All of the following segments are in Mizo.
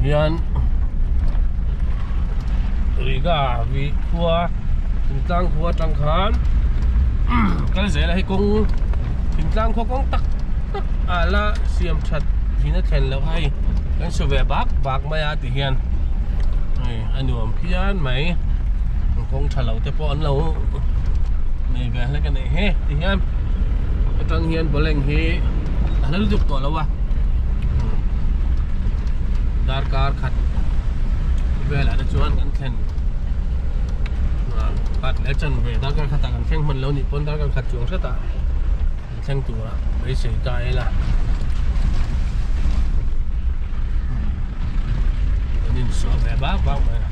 Tihian Riga vi khua thingtlang khua atang khan kal zel a hei kawng thingtlang khua kawng tak tak ah la siam that zin a thlen loh a hei kan su ve bak bak mai a tihian hei a nuam phian mai kawng tha lo te pawh an lo nei ve hlek a nih hi tihian atang hian bawleng hi a hla lutuk tawh lo a. Darkar khat velah te chuan kan thlen khat leh chan ve darkar khatah kan thleng hman lo nih pawn darkar khat chuang hretah kan thleng turah beisei ta ila kan insuah ve bak bak mai a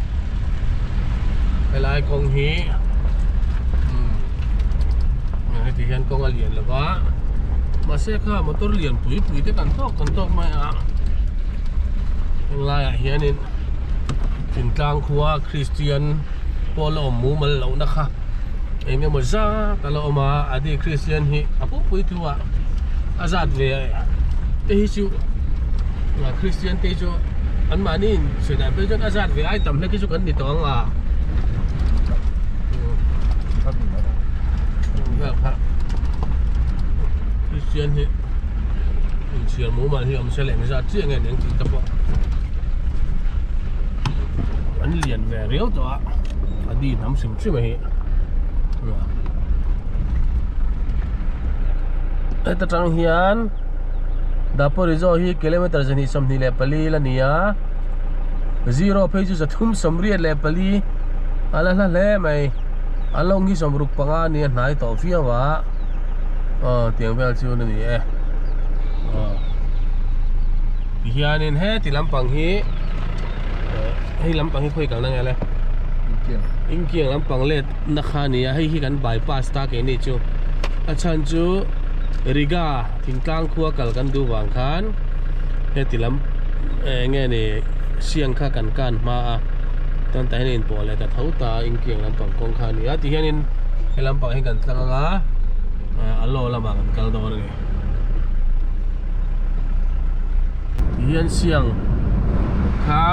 helai kawng hi heti hian kawng a lian lo va mahse kha motor lian pui pui te kan tawk kan tawk mai a heng laiah hianin thingtlang khua Kristian pawh la awm mumal lohna kha eng emaw zat a la awm a adi Kristian hi a pupui thu ah a zat ve te hi chu Kristian te hi chu an mahni in sawi dan phei chuan a zat ve ai tam hlek hi chu kan ni tawh ang a. Kristian hi inchhiar mumal hi awm se leh engzat chiah nge eng tih te pawh an lian ve riau tawh a a di hnam hrim hrim a hi heta tang hian Daporizo hi kilometer 124 la ni a zero phei chu 384 a la hla hle mai a lawng hi 65 a ni a hnai tawh viau a aw tiang vel chu a ni e aw tihianin heti lampang hi hei lampang hi khawi kalna nge le inkiang lampang let na kha a ni a hei hi kan bypass ta keini chu a chhan chu Riga thingtlang khua kal kan duh vang khan heti lam eng nge ni siang kha kan kan hma a chuan tah hian a inpawh leh ta tho ta a inkiang lampang kawng kha a ni a tihianin he lampang hi kan tlang ang a a law lamah kan kal dawn a ni tihian siang kha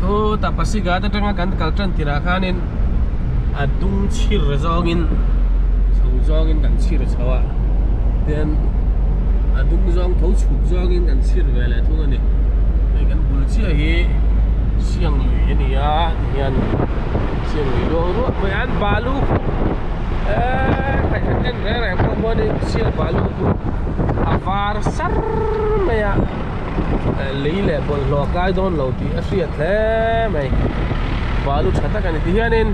khutah Pasighat atanga kan kal tan tirah khanin a dung chhir zawngin chho zawngin kan chhir chho a tin a dung zawng tho chhuk zawngin kan chhir ve leh thung a ni hei kan bul chiah hi siang lui a ni a tihian siang lui ruang ruah mai an balu eee khaih khat en reng reng pawh khuanin siang balu chu a var sar mai a lei leh bawlhhlawh a kai dawn lo tih a hriat hle mai balu tha tak a ni tihianin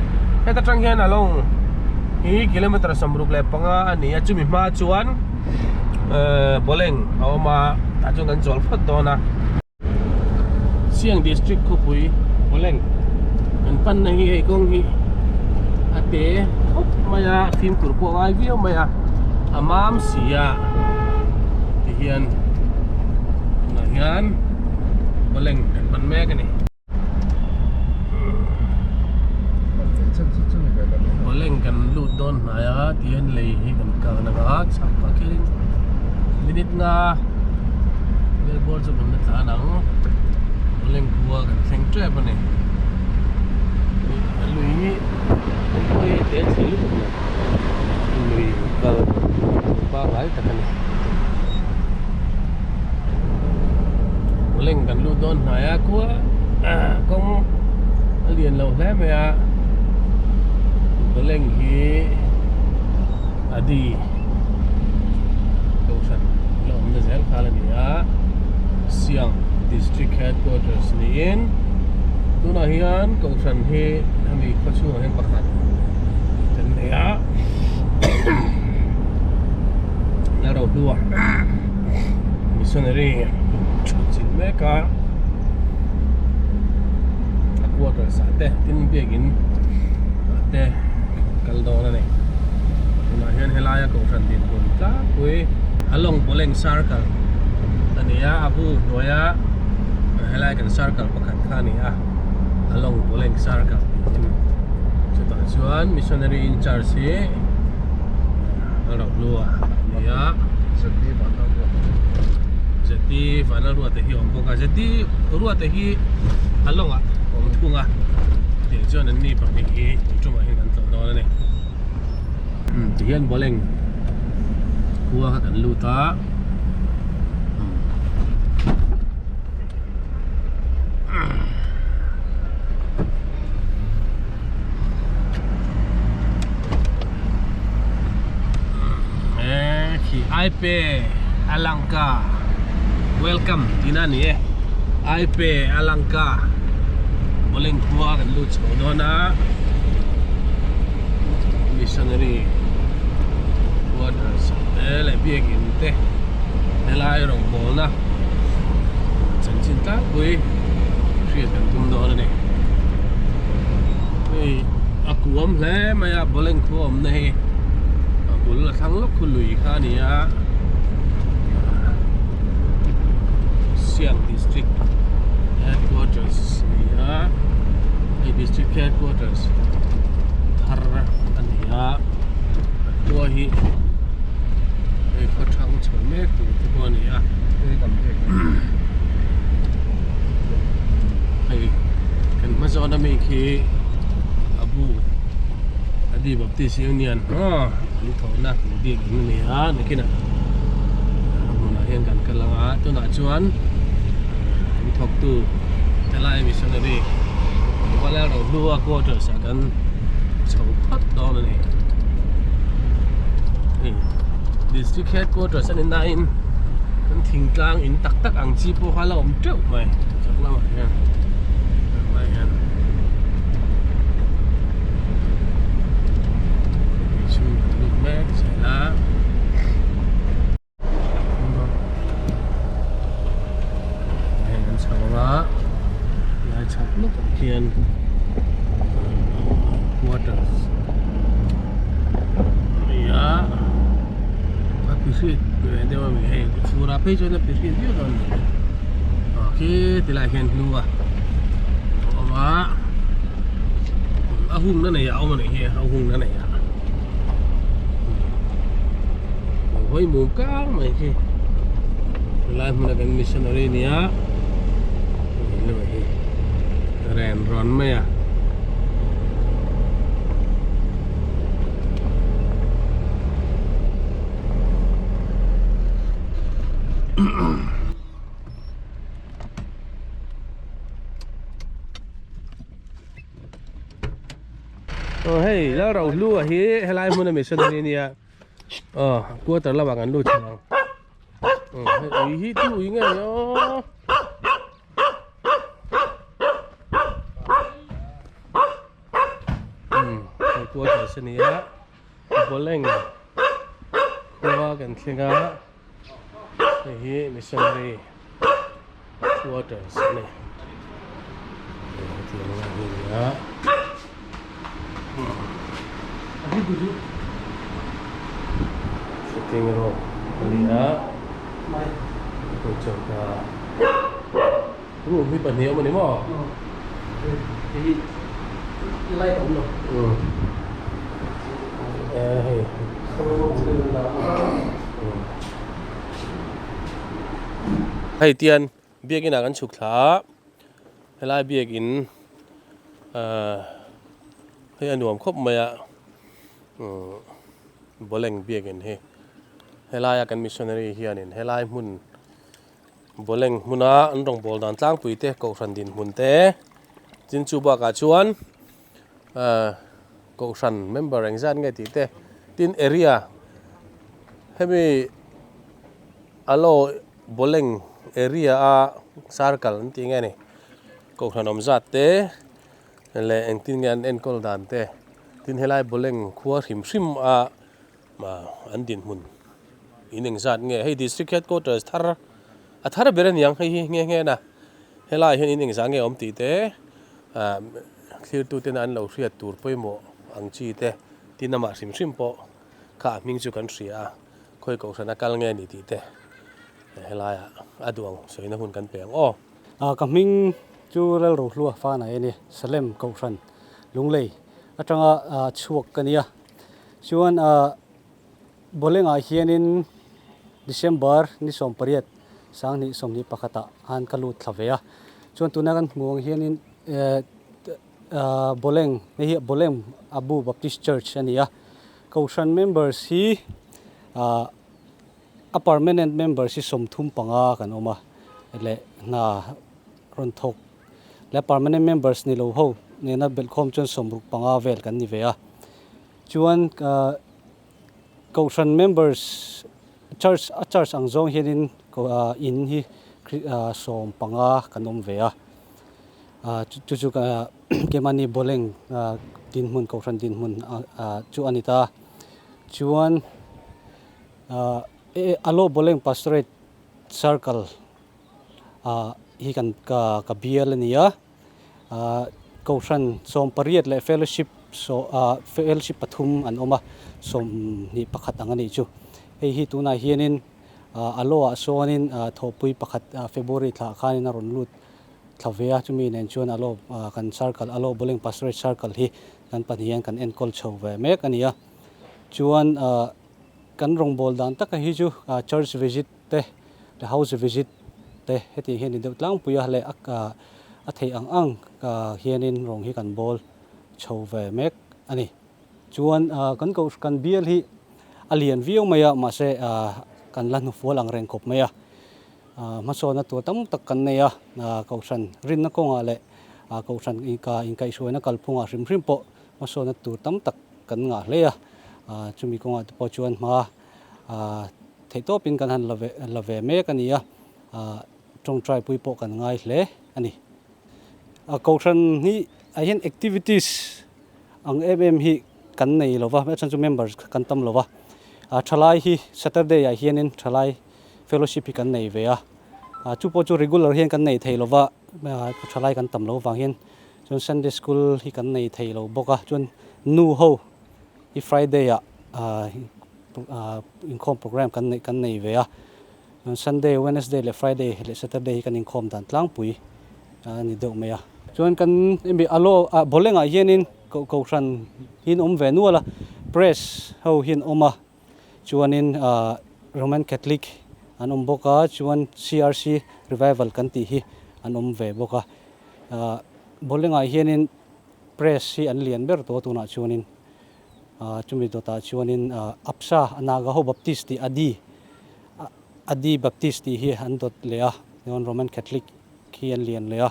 heta tang hian a lawng hi kilometer 65 a ni a chumi hma chuan ehh bawleng a awm a tah chuan kan chawl phawt dawn a. Siang district khawpui Bawleng kan panna hi hei kawng hi a te khawp mai a fimkhur pawh a ngai viau mai a a mam si a tihian tunah hian Bawleng kan pan mek a ni. Bawleng kan lut dawn hnai a tihian lei hi kan kal na a chhak pah khianin minute nga vel bawr chu kan la tlan ang Bawleng khua kan thleng tep a ni a lui hi kawngpui hi te chhe lutuk lo lui kal pangngai tak a ni. Leng kan lut dawn hnai a khua kawng a lian lo hle mai a Baleng hi Adi Kohhran la awmna zel khal a ni a Siang District Headquarters niin tunah hian Kohhran hi hemi khaw chhungah hian pakhat kan nei a. La ro hlua missionary thut chin mek a a quarters ah te tin biakin ah te kal dawn a ni tunah hian helaia kohhran dinhmun tlangpui a lawng pawleng circle a ni a a bu hnuaia helai kan circle pakhat kha a ni a a lawng pawleng circle tiin chutah chuan missionary in charge hi a lo hlu a ni a. ZD Vanlalruata hi a awm bawk a ZD Ruata hi a lawngah a awm thung a tiang chuan an ni pahnih hi tun tumah hian kan tlawh dawn a ni tihian bawleng khua kha kan lut a. Khi Aipe Alangka welcome tihna a ni e Aipe Alangka bowling khua kan lut chho dawn a missionary quarters te leh biakin te helai rawngbawlna chanchin tlangpui hriat kan tum dawn a ni hei a kuam hle mai a bawleng khu a awmna hi a bul a thlang lawk khu lui kha a ni a Siang district headquarters a ni a hei district headquarters thar a ni a a khua hi hei khaw thang chho mek tur te pawh a ni a hei kan hma zawn ami khi a bu Adi Baptist Union an thawhna an biak in a ni a nakinah a hmunah hian kan kal ang a tunah chuan an thawktu helai missionary Valero quarters ah kan chho phawt dawn a ni. Hei district headquarters a ni nain kan thingtlang in tak tak ang chi pawh kha a la awm teuh mai chak lamah hian tunah hian khawpui chhung kan lut mek zel a. Heng an chho ang a lai chhak lawkah khian quarters a ni a a pihrit ve deuh a mi hei fur ah phei chuan a pihrit viau dawn a ni aw khi ti lai khian hnu a awm a a hungna nei ah a awm a nih hi a hungna nei ah. Lo hawi mum kang mai khi helai hmuna kan missionary nia leh hi ren rawn mai a. Aw hei Lalrohlua hi helai hmuna missionary ania aw quarter lamah kan lut thei ang hei ui hi tu ui nge ni aw hei quarters ania bawleng khua kan thleng a. Hei hi missionary quarters a ni. Hetiang lai hi a ni a. Sitting room a ni a. Hei choka room hi pahnih a awm a ni maw? Hei light a awm lo. Hei. Hei tian biakin ah kan chhuk thla a helai biakin ahh hei a nuam khawp mai a umm bawleng biakin hi helaia kan missionary hianin helai hmun bawleng hmuna an rawngbâwl dan tlangpui te kohhran dinhmun te tin chu bakah chuan ahh kohhran member engzat nge tih te tin area hemi alo bawleng area a circle an tih nge ni kohhran awm zat te leh engtin nge an enkawl dan te tin helai bawleng khua hrim hrim a an dinhmun in engzat nge hei district headquarters thar a thar ber a niang hei hi nghe nghe na helai hian in engzah nge awm tih te ah Thirtu tena an lo hriat tur pawimawh ang chi te tin amah hrim hrim pawh kha a hming chu kan hria a, khawi kohhran a kal nge ni tih te helaiah a duh ang sawina hun kan pe ang aw. Ka hming chu Lalrohlua Fanai a ni, Salem kohhran Lunglei atanga chhuak ka nia. Chuan Bawlengah hianin December ni 18. 2021 ah khan ka lut thla ve a chuan tuna kan hmuh ang hianin eh Boleng hei hi Boleng Abu Baptist Church a ni a Kohhran members hi ah a permanent members hi 35 kan awm a leh hna rawn thawk leh permanent members ni lo ho nena belhkhawm chuan 65 vel kan ni ve a chuan ah Kohhran members church a church ang zawng hianin ah in hi ah 15 kan awm ve a ah chu chu keimahni Boleng ah dinhmun Kohhran dinhmun ah chu a ni ta chuan ah Alo Boleng Pastorate Circle ah hi kan ka bial a ni a. Ahh Kohhran 18 leh fellowship saw ahh fellowship pathum an awm a, 21 ang a nih chu. Hei hi tunah hianin ahh a law ah sawnin ahh thawhpui pakhat ah February thlah khanin a rawn lut thla ve a, chumi nen chuan a law ah kan circle a law Boleng Pastorate Circle hi kan pahnih hian kan enkawl chho ve mek a ni a. Chuan ahh kan rawngbâwl dan taka hi chu ah church visit te leh house visit te heti hian in deuh tlangpui a leh a theih ang ang hianin rawng hi kan bawl chho ve mek a ni. Chuan kan koh kan bial hi a lian viau mai a mahse kan la hnufual ang reng khawp mai a, hmasawnna tur tam tak kan nei a, kohhran rinna kawngah leh kohhran inkaihhruaina kalphungah hrim hrim pawh hmasawnna tur tam tak kan ngah hle a, chumi kawngah te pawh chuan hma Theih tawpin kan han la ve la ve mek a ni a, ah tawngtai pui pawh kan ngai hle a ni. A kohhran hi ah hian activities ang em em hi kan nei lo va, a chhan chu members kan tam lo va, ah thalai hi Saturday ah hianin thalai fellowship hi kan nei ve a, ah chu pawh chu regular hian kan nei thei lo va, ah thalai kan tam lo vang hian chuan Sunday school hi kan nei thei lo bawk a, chuan nu ho hi Friday ah ah inkhawm program kan neih kan nei ve a Sunday Wednesday leh Friday leh Saturday hi kan inkhawm dan tlangpui a ni deuh mai a chuan kan hemi alo ah bawlengah hianin koh kohhran hi an awm ve nual a press ho hi an awm a chuanin ah Roman Catholic an awm bawk a chuan C_R_C revival kan tih hi an awm ve bawk a ah bawlengah hianin Press hi an lian ber tawh a tunah chuanin ah chumi dawtah chuanin ah Apsa a Naga ho Baptist tih Adi Adi Baptist tih hi an dawt leh a chuan Roman Catholic hi an lian leh a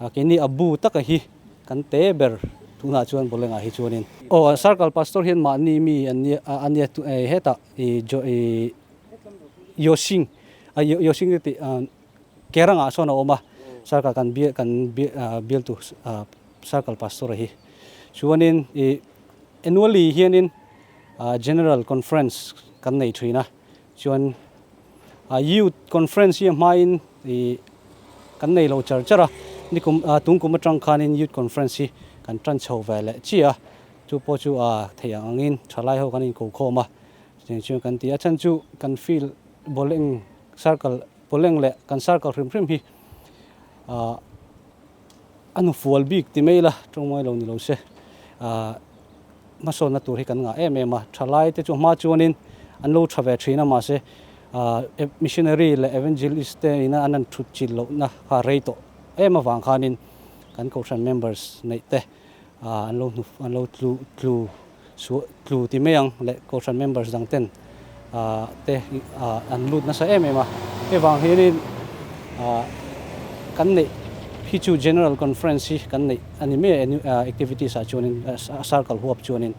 ah keini a bu taka hi kan te ber tunah chuan Bolengah hi chuanin aw Circle Pastor hian mahni mi an nia a nia hetah ih jo ih Yosing a Yosing tih ah Kerangah sawn a awm a, circle kan bial kan bialtu circle pastor a hi. Chuanin ih annually hianin general conference kan nei thin a, chuan youth conference hi a hmain ih kan nei lo char char a, nikum tun kum atang khanin youth conference hi kan tan chho ve leh chiah a, chu pawh chu theih ang angin thalai ho kan inkokhawm a, chutiang chuan kan ti a, chhan chu kan field bowling circle Pawleng leh kan circle hrim hrim hi ah a hnufual bik ti mai ila tawngmai lo ni lo se ah hmasawnna tur hi kan ngah em em a thalai te chu hma chuanin an lo tha ve thin a mahse ah missionary leh evangelist te ina an han thut chilh lohna kha rei tawh em avang khanin kan kohhran members neih te ah an lo hnu an lo tlu tlu Suah tlu ti mai ang leh Kohhran members dang ten te an lut nasa em em a. Hei vang hianin kan neih hi chu General Conference hi kan neih a ni mai a activities ah chuanin circle huap chuanin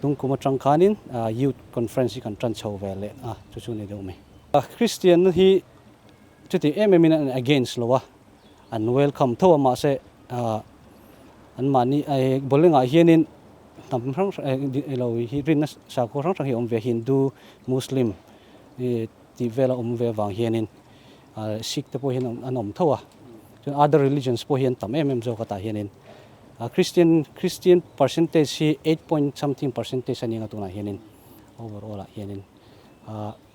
tung kum atang khanin Youth Conference hi kan tan chho ve leh a chu chu ni deuh mai. Kristianna hi chuti em em in an against lo a, an welcome tho a mahse an mahni bowling ah hianin hnam hrang hrang ilo hi rinna sakhua hrang hrang hi a awm ve a Hindu Muslim tih vel a awm ve avang hianin Sikh te pawh hian an awm tho a chuan other religions pawh hi an tam em em zawk a tah hianin Christian Christian percentage hi eight point something percentage a ni ang a tunah hianin overall ah hianin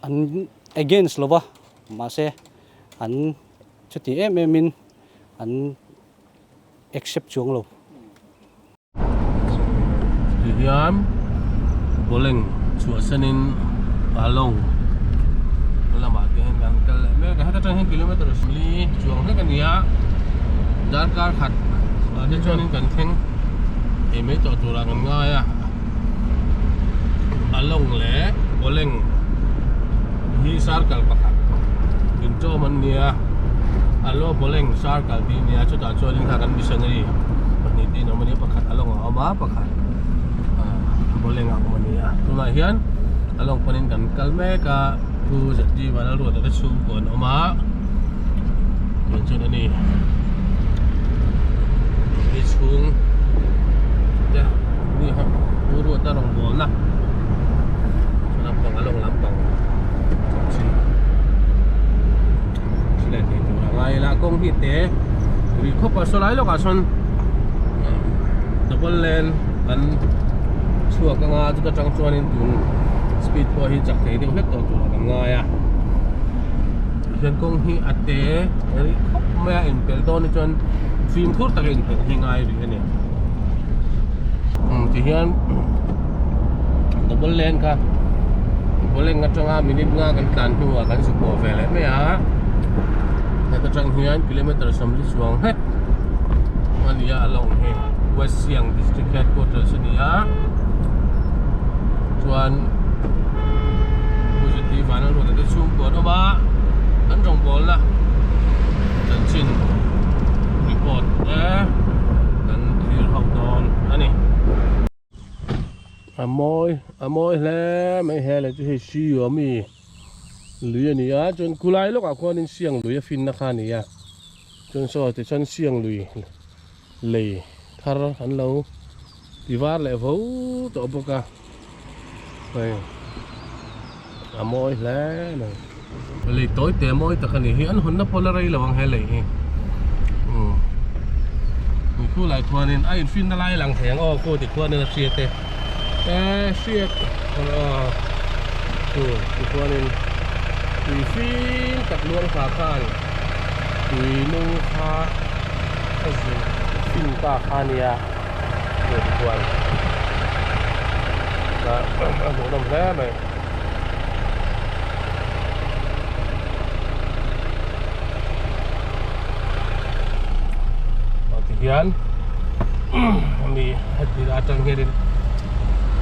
an against lova mahse an Chuti em em in an accept chuang lo. Ti hian bowling chhuah sen in Palong lamah te hian kan kal atang hian kilometer sawmli chuang hlek a ni a, darkar khat ah te chuanin kan thleng thei mai tawh turah kan ngai a, Along leh Boleng hi circle pakhat intawm an nia, Alo Boleng circle tih a nia, chutah chuanin kha kan missionary pahnih te in awm a nia, pakhat Along ah a awm a, pakhat Boleng ah a awm a nia, tunah hian Along panin kan kal mek a. Pu Zeti Vanlalruata te chhungkaw an awm a, tun chuan ani ni chhung te ni ho Pu Ruata rawngbawlna chu lampang a lawng lampang chanchin hre leh thei tur a ngai ila kawng hi te ri khawp a saw lai lawkah sawn double lane an chhuak anga chuta tang chuanin tun speed pawh hi chak thei deuh hlek tawh turah kan ngai a tihian kawng hi a te rih khawp mai a inpelh dawn hi chuan fimkhur taka inpelh hi ngai rih a ni tihian double lane kha bowling atanga minute nga kan tlan hnuah kan zu pawh ve leh mai a heta tang hian kilometer sawmli chuang hlek a ni a a lawng hi West Siang district headquarters a ni a. Chuan Pu Zeti Vanlalruata te chhungkua an awm a, an rawngbawlna chanchin report te kan thlir ho dawn a ni. A mawi a mawi hle mai he leh chu hei Xiaomi lui a ni a, chuan khulai lawkah khuanin Siang lui a finna kha a ni a, chuan saw tichuan Siang lui lei thar an lo. Ti var leh vo tawh bawk a, hei a mawi hle mai. Lei tawi te mawi tak a ni hi, an hawnna pawh la rei lo ang he lei hi. Umm mi khu lai khuanin a infinna lai lang thei ang aw khu ti khuanin a hriat e, e hriat aw chu ti khuanin tui fim tak luang thla khan tui nung kha a zu fin ta kha a nia. Chuan a hmuhnawm hle mai. Aw tihian mi heti atang hianin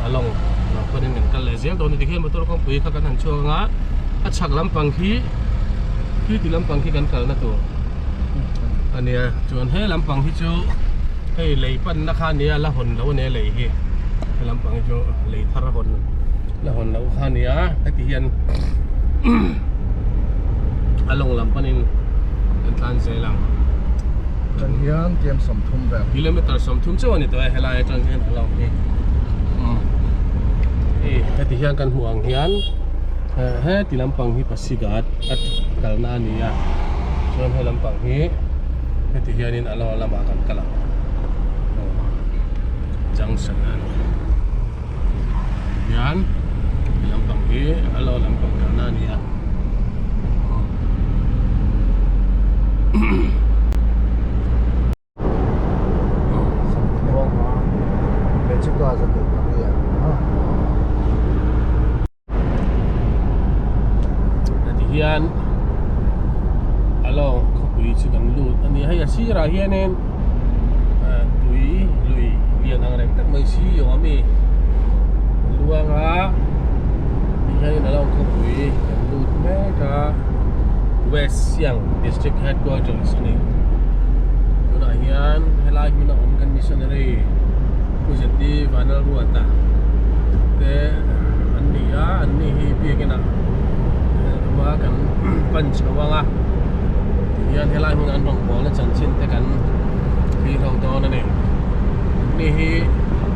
a lawng lam panin kan kal leh zel dawn a tikhian motor kawngpui kha kan han chhuak anga a chhak lampang khi khi ti lampang khi kan kalna tur a nia chuan he lampang hi chu Hei lei panna kha ania la hawn lo ania lei hi he lampang hi chu lei thar a hawn la hawn loh kha ania heti hian a lawng lam panin kan tlan zel ang. Tan hian kem 30 vel. Kilometer 30 chauh a ni tawh e helai atang hian a lawng hi. Hei heti hian kan hmuh ang hian heti lampang hi Pasighat a kalna a ni a chuan he lampang hi heti hianin a lo lamah kan kal ang aw junction a ni tihian he lampang hi a lo lampang kalna a ni a Ti hian a lawng khawpui chu kan lut a ni hei a sirah hianin tui lui lian ang reng tak mai si awm a mi luang a ti hianin a lawng khawpui kan lut mek a West Siang District Headquarters a ni tunah hian helai hmuna awm kan missionary Pu Zeti Vanlalruata te an ni a an ni hi biakin ah tuma kan pan chho ang a tihian helai hmun an rawn kualna chanchin te kan thlir ho dawn a ni an ni hi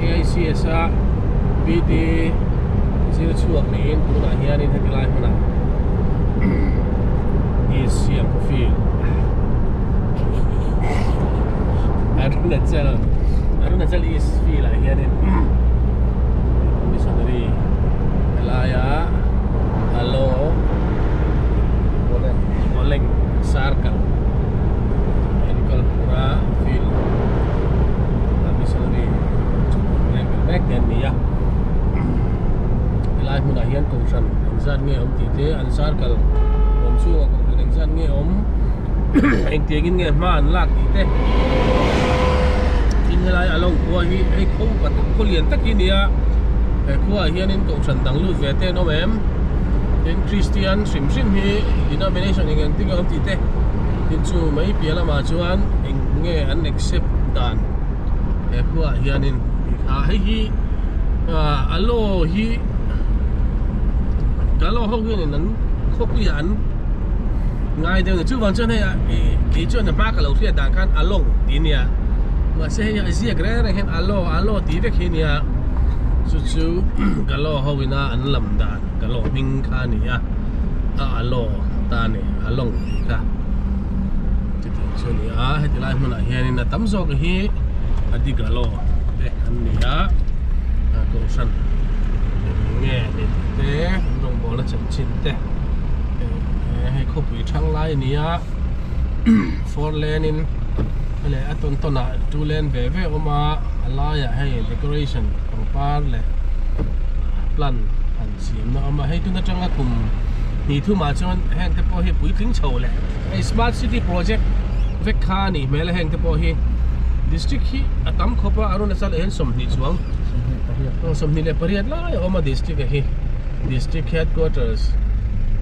AICS a BD zir chhuak niin tunah hianin heti lai hmunah East Siam field Arunachal Arunachal East field ah hianin missionary helaia alo Boleng Circle enkawl tura field a missionary mek mek te an ni a helai hmunah hian kohhran engzat nge awm tih te an circle awm chhungah kohhran engzat nge awm. engtiangin nge hma an lak tih te tin helai a lawng khua hi hei khaw upa tak khaw lian tak hi a ni a he khuaah hianin kohhran dang lut ve te an awm em tin Christian hrim hrim hi denomination eng eng tinge awm tih te tin chu mai piah lamah chuan eng nge an accept dan he khuaah hianin tih kha hei hi ah a law hi Galo ho hianin an khawpuiah an ngai deuh a ni chuvang chuan hei ih kei chuan a hma ka lo hriat dan khan a lawng tih a nia mahse hei a ziak reng reng hian a law a law tih vek hi a nia chu chu Galo ho ina an lam dan Galo hming kha a ni a a a law ta a ni a lawng tih kha chutiang chu a ni a heti lai hmunah hianin a tam zawk hi a di Galo te an ni a kohhran eng nge ni tih te an rawngbawlna chanchin te hei khawpui thang lai a ni a four lane in leh a tawn tawn ah two lane ve ve a awm a a laiah hei decoration pangpar leh plant an siam na a awm a hei tun atanga kum hnih thum ah chuan heng te pawh hi puitling chho leh hei smart city project vek kha a nih hmel a heng te pawh hi district hi a tam khawp a Arunachal ah hian 20 chuang 28 lai a awm a district ah hi district headquarters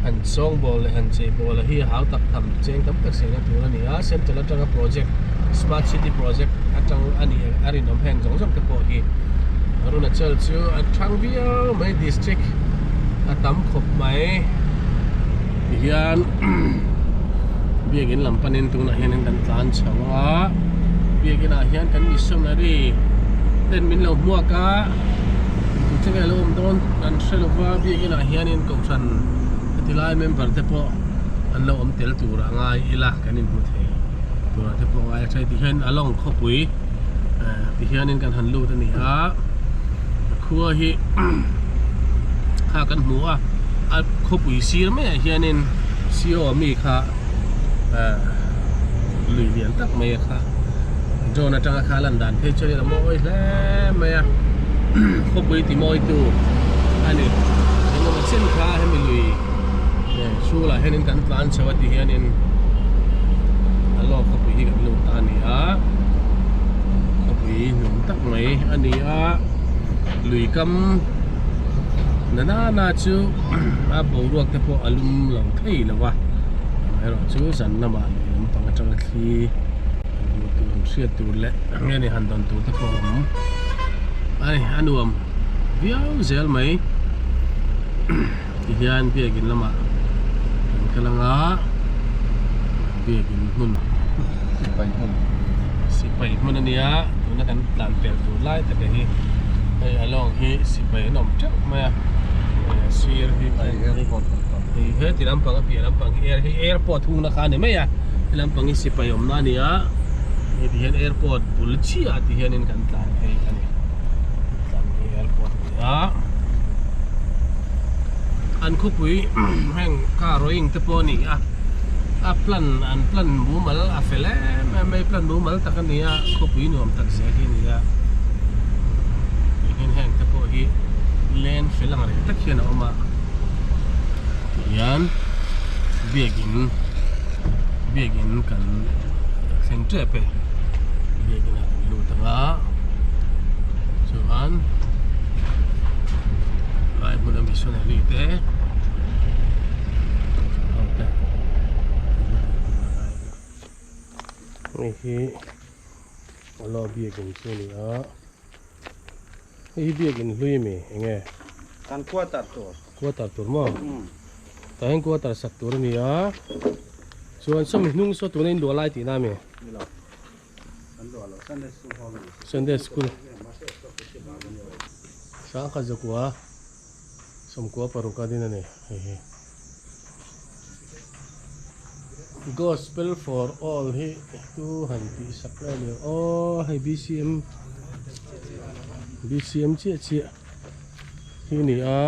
han sawngbawl leh han cheibawl a hi a hau tak tham cheng tam tak sehna tur a ni a central atanga project smart city project atang a nih a rinawm heng zawng zawng te pawh hi Arunachal chu a thang viau mai district a tam khawp mai tihian biakin lam panin tunah hianin kan tlan chho a biakin ah hian kan missionary ten min lo hmuak a. Engtin nge a lo awm dawn kan hre lo va biakin ah hianin kohhran heti lai member te pawh an lo awm tel tur a ngai ila kan inhmu thei turah te pawh a ngai a hei ti hian a lawng khawpui eh ti hianin kan han lut a ni a a khua hi kha kan hmu a a khawpui sir maiah hianin C_O mi kha eh lui lian tak mai a kha drone atanga kha lan dan phei chuan a mawi hle mai a khawpui ti mawi tu a ni engemaw chen kha hemi lui eh chhungah hianin kan tlan chho a ti hianin a lawk khawpui hi kan lut ta a ni a khawpui nuam tak mai a ni a lui kam na nana chu a boruak te pawh a lum lo thei lo va amaherawhchu zan lamah lui lampang atanga thli han hmuh tur han hriat tur leh nge ni han dawn tur te pawh a awm a ni a nuam viau zel mai tihian biakin lamah kan kal anga biakin hmun sipai hmun sipai hmun a nia tuna kan tlan pel tur lai tak hi hei a lawng hi sipai an awm teuh mai a hei a sir hi airport hei heti lampang a piah lampang hi hei airport hungna kha a ni mai a he lampang hi sipai awmna a ni a hei ti hian airport bul chiah ah ti hianin kan tlan phei a ni tlan hi airport a ni a an khawpui heng car rowing te pawh a ni a a plan an plan mumal a fel em em mai plan mumal tak a ni a khawpui nuam tak zel hi a ni a tihian heng te pawh hi lane fel ang reng tak hian a awm a tihian biakin biakin kan thleng tep e biakin ah kan lut ang a chuan lai hmun a missionary te ho te hei hi a biakin chu a ni a. Hei hi biakin hlui ami enge? Kan quarter tur. Quarter tur maw? Tah hian quarter sak tur a ni a. Chuan sawmi hnung saw tuna in luah lai tihna ami? Ni lo. Kan luah lo. Sunday school hall a ni. Sunday school. Sangkhat zakua sawmkua paruk a din a ni hei hi. Gospel for all hi tu han tih sak lai a ni ang aw hei bcm bcm chiah chiah hi a ni a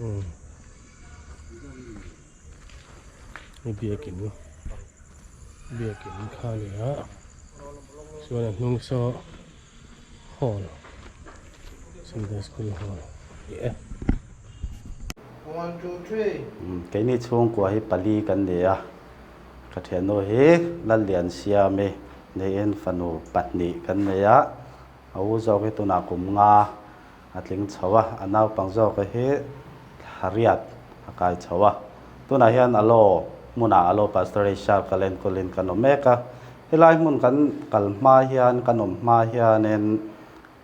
umm hei biakin biakin kha a ni a chuan a hnung saw hall Sunday school hall a ni e. Keini chhungkua hi pali kan ni a, Ka thiannu hi Lalliansiami niin fanu pahnih kan nei a, a u zawk hi tunah kum nga a tling chho a, a naupang zawk hi thla riat a kai chho a. Tunah hian a law hmunah a law Pastorate Circle enkawlin kan awm mek a, helai hmun kan kal hma hian kan awm hma hianin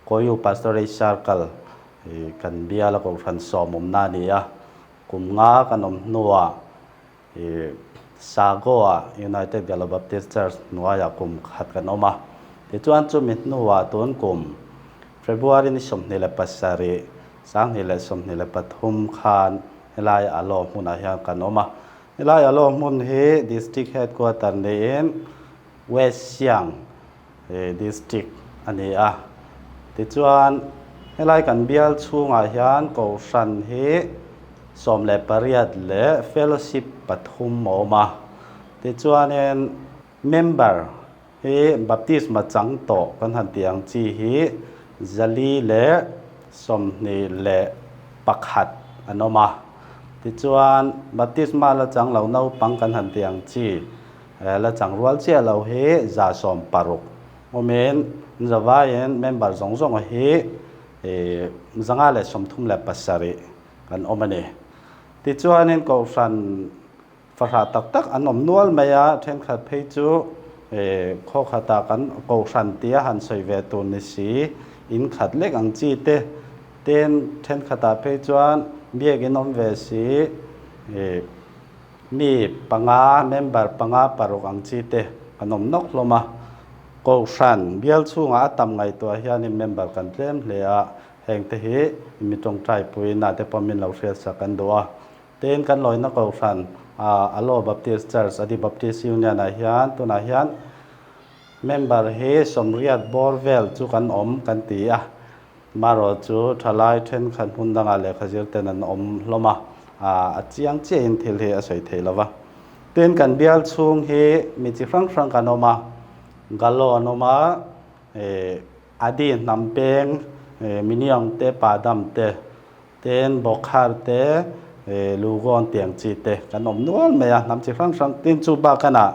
Koyu Pastorate Circle kan biala kohhran sawmawmna a ni a, kum nga kan awm hnuah I Sagoa United Galo Baptist Church hnuaiah kum khat kan awm a. Tichuan chumi hnuah tun kum February ni 27, 2023 khan helai Alo hmunah hian kan awm a. Helai Alo hmun hi District Headquarter niin West Siang District a ni a. Tichuan, helai kan bial chhungah hian Kohhran hi 18 leh Fellowship pathum a awm a. Tichuanin, member hi baptisma chang tawh kan han tih ang chi hi 421 an awm a. Tichuan, baptisma la chang lo naupang kan han tih ang chi La chang rual chiah lo hi 160 awmin zavaiin member zawng zawng hi 537 kan awm a ni. Tichuanin Kohhran fahrah tak tak an awm nual mai a, thenkhat phei chu khaw khatah kan Kohhran tia han sawi ve tur ni si, in khat lek ang chi te, tin thenkhatah phei chuan biakin awm ve si, Mi panga, member panga paruk ang chi te kan awm nawk hlawm a. Kohhran bial chhungah a tam ngaihtuah hianin member kan tlem hle a, heng te hi mi tawngtai puina te pawh min lo hriatsak kan duh a. Tin, kan lawina Kohhran Alo Baptist Church, Adi Baptist Union ah hian tunah hian member hi sawmriat bawr vel chu kan awm kan ti a. Marawh chu thalai thenkhat hmun dangah lehkha zir ten an awm hlawm a, a chiang chiahin thil hi a sawi thei lo va. Tin, kan bial chhung hi mi chi hrang hrang kan awm a, Galo an awm a, Adi hnam peng, Miniang te, Padam te, tin Bokhar te, Lugon tiang chi te kan awm nual mai a, hnam chi hrang hrang. Tin, chu bakana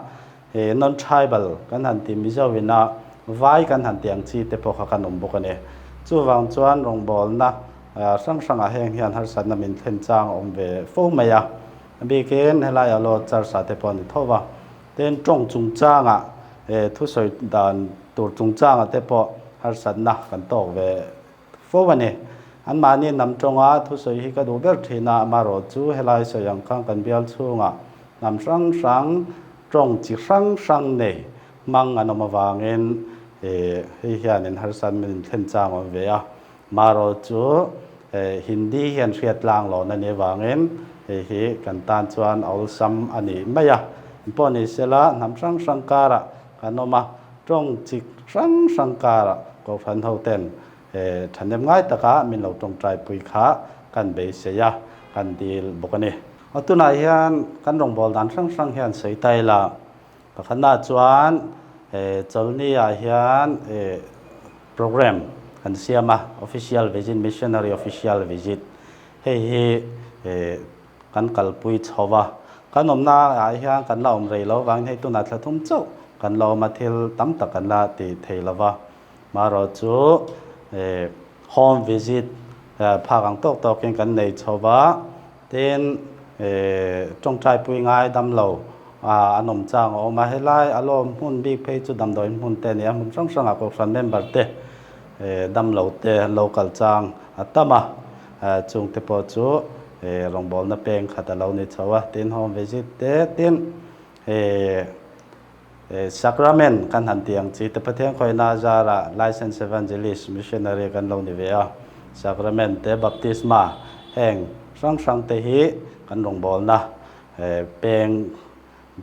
Non-tribal kan han ti Mizo ina vai kan han ti ang chi te pawh kha kan awm bawk a ni. Chuvang chuan rawngbawlna hrang hrangah heng hian harsatna min thlen chang a awm ve fo mai a. A bikin helai a law church ah te pawh a ni tho va. Tin tawng chungchangah thusawi dan tur chungchangah te pawh harsatna kan tawk ve fo a ni. Anmahni hnam tawnga thusawi hi ka duh ber thin a, amaherawh chu helai sawi ang khan kan bial chhungah hnam hrang hrang, tawng chi hrang hrang nei hmang an awm avangin hei hianin harsat min thlen chang awm ve a. Amaherawh chu Hindi hian hriat tlang lohna ni avangin hei hi kan tan chuan a awlsam a ni mai a. Engpawh ni sela hnam hrang hrang karah kan awm a, tawng chi hrang hrang karah Kohhran hoten thahnem ngai taka min lo tawngtaipui kha kan beisei a, kan dil bawk a ni. Aw tunah hian kan rawngbâwl dan hrang hrang hian sawi ta ila, pakhatnaah chuan Chawlhni-ah hian programme kan siam a, Official Visit, Missionary Official Visit, hei hi kan kalpui chho va, kan awmna ah hian kan la awm rei lo vangin hei tunah thla thum chauh kan la awm a, thil tam tak kan la ti thei lo va, marawh chu home visit phak ang tawk tawkin kan nei chho va, tin tawngtaipui ngai dam lo an awm chang a awm a, helai a lawm hmun bik phei chu damdawiin hmun te a ni a, hmun hrang hrangah kohhran member te dam lo te an lo kal chang a tam a, chung te pawh chu rawngbawlna peng khat a lo ni chho a, tin home visit te tin sacrament kan han tih ang chi te Pathian khawihna azara licensed evangelist missionary kan lo ni ve a, sacrament te baptisma heng hrang hrang te hi kan rawngbawlna peng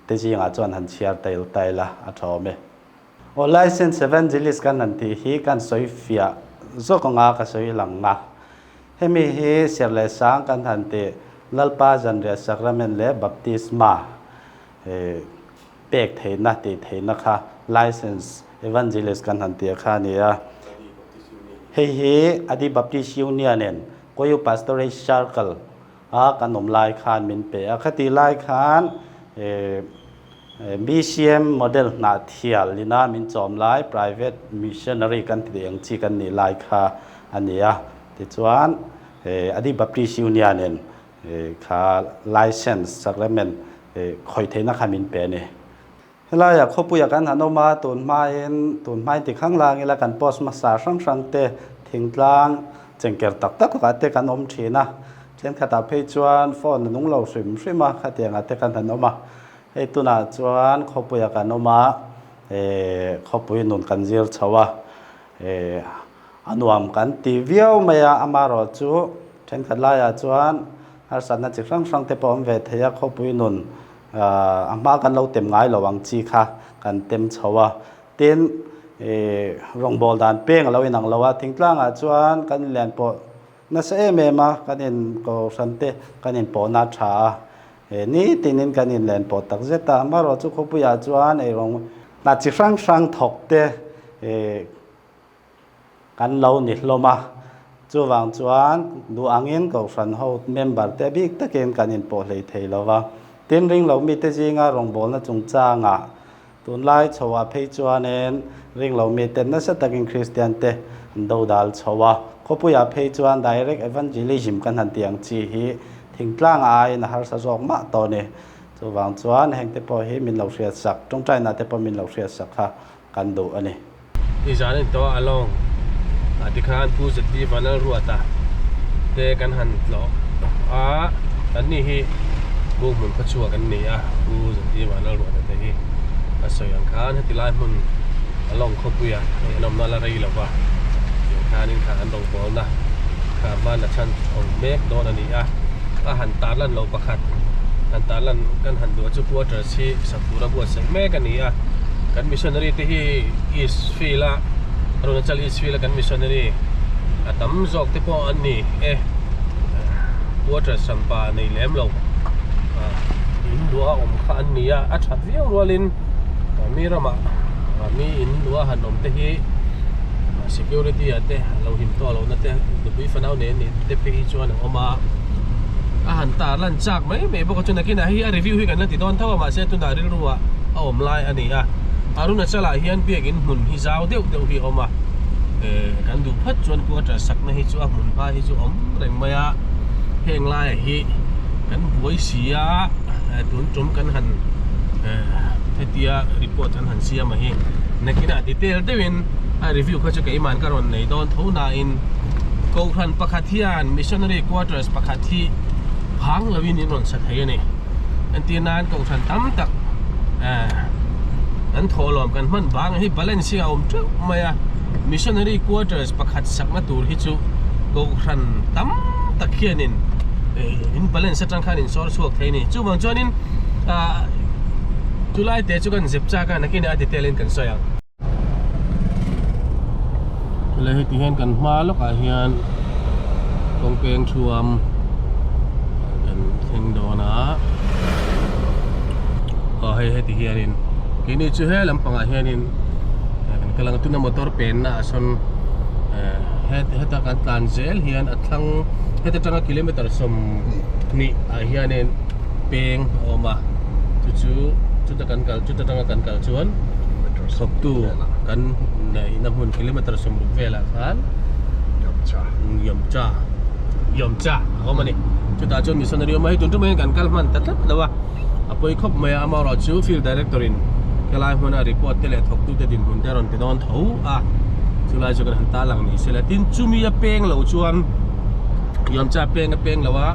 te zingah chuan han chhiar tail tail a, a tha awm e. Aw Licensed Evangelist kan han tih hi kan sawi fiah zawk anga ka sawi lang a. Hemi hi serh leh sang kan han tih Lalpa Zanriah Sacrament leh Baptisma pek theihna tih theihna kha Licensed Evangelist kan han tih kha a ni a. Hei hi Adi Baptist Union in Koyu Pastorate Circle a kan awm lai khan min pe a. Khatih lai khan. BCM model Hnahthial ina min chawm lai private missionary kan ti ang chi kan nih lai kha a ni a. Tichuan Adi Baptist Union in kha license sacrament khawih theihna kha min pe a ni. Helaiah khawpuiah kan han awm a, tun hmain tun hmain ti khang lang ila kan post hmasa hrang hrang te thingtlang chengker tak tak lakah te kan awm thin a, thenkhatah phei chuan phone a nung lo hrim hrim a, khatiangah te kan han awm a. Hei tunah chuan khawpuiah kan awm a, khawpui nun kan zir chho a, a nuam kan ti viau mai a, amaherawh chu thenkhat laiah chuan harsatna chi hrang hrang te pawh a awm ve thei a, khawpui nun a hma kan lo tem ngai lo ang chi kha kan tem chho a, tin rawngbâwl dan peng a lo inang lo a, thingtlangah chuan kan inlian pawh nasa em em a, kan in kohhran te kan inpawhna a tha a, nitinin kan inlen pawh tak zet a, amaherawh chu khawpuiah chuan ei rawng hna chi hrang hrang thawk te Kan lo ni hlawm a, chuvang chuan duh angin Kohhran ho member te bik takin kan inpawh hlei thei lo va. Tin, ring lo mite zinga rawngbawlna chungchangah tunlai chhoah phei chuanin ring lo mite nasa takin Kristian te an dodal chho a. Khawpuiah phei chuan direct evangelism kan han tih ang chi hi thingtlang aiin a harsa zawk mah tawh a ni. Chuvang chuan hengte pawh hi min lo hriatsak, tawngtaina te pawh min lo hriatsak kha kan duh a ni. Nizan in tawh a lawng ah tikhan Pu ZD Vanlalruata te kan han tlawh a, an ni hi Bung hmun khawchhuak an ni a, Pu ZD Vanlalruata te hi a sawi ang khan heti lai hmun a lawng khawpuia hei an awmna la rei lo va, tiang khanin kha an rawngbawlna kha hman a chhan awm mek dawn a ni a, a han tarlan loh pakhat han tarlan kan han duh a chu quarters hi sak tura buatsaih mek a ni a. Kan missionary te hi East Field a Arunachal East Field a kan missionary a tam zawk te pawh an ni e quarters hranpa nei lem lo in luah a awm kha an ni a a that viau rualin mi ramah mi in luah han awm te hi security ah te a lo him tawh lohna te nupui fanau nei an nih te phei hi chuan a awm a a han tar lan chak mai mai bawk a chu nakinah hei a review hi kan la ti dawn tho a mahse tunah rilru ah a awm lai a ni a Arunachal ah hian biakin hmun hi zau deuh deuh hi a awm a eh kan duh phawt chuan quarter sakna hi chu a hmun hma hi chu a awm reng mai a heng laiah hi kan buai si a tun tum kan han eh hetia report an han siam a hi nakinah detail deuhin a review kha chu keimah ka rawn nei dawn tho nain Kohhran pakhat hian missionary quarters pakhat hi phang loin in rawn sa thei a ni entir nan Kohhran tam tak eh an thawhlawm kan hman bang hi balance hi a awm teuh mai a missionary quarters pakhat sakna tur hi chu Kohhran tam tak hianin eh in balance atang khan in sawr chhuak thei a ni chuvang chuanin ah chulai te chu kan zep chak a nakinah a detail in kan sawi ang. Chulai heti hian kan hma lawkah hian kawng peng thuam kan thleng dawn a aw hei heti hianin keini chu he lampangah hianin kan kal ang tuna motor penna ah sawn heta kan tlan zel hian a thlang heta tanga kilometer 20 ah hianin peng a awm a chu chu chuta kan kal chuta tanga kan kal chuan thawktu kan neihna hmun kilometer 60 velah khan Yamcha Yamcha a awm a ni chutah chuan missionary awm a hei tun tum hian kan kal hman ta tlat lo a a pawi khawp mai a amaherawhchu field director in helai hmuna report te leh thawktu te dinhmun te a rawn ti dawn tho a chulai chu kan han ta lang ni sela tin chumi a peng loh chuan Yamcha peng a peng lo a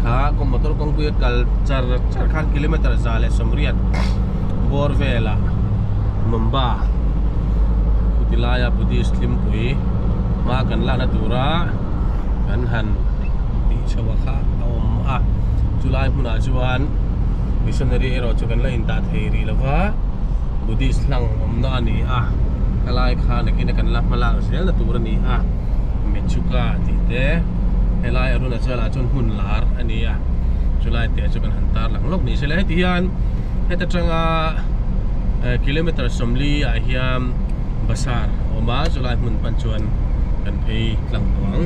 kha kawng motor kawngpui a kal char char khan kilometer 180 bawr velah Mumba chuti laia Buddhist hlimpui hma kan lakna tura kan han tih chho a kha a awm a chulai hmunah chuan missionary erawh chu kan la intah thei rih lo va Buddhist hlang awmna a ni a helai kha nakin a kan la hma lak zelna tur a ni a Mechuka tih te helai Arunachal ah chuan hmun lar a ni a chulai te chu kan han tar lang lawk ni se le heti hian heta tanga kilometer 40 ah hian Basar a awm a chulai hmun pan chuan kan phei tlang tawh ang.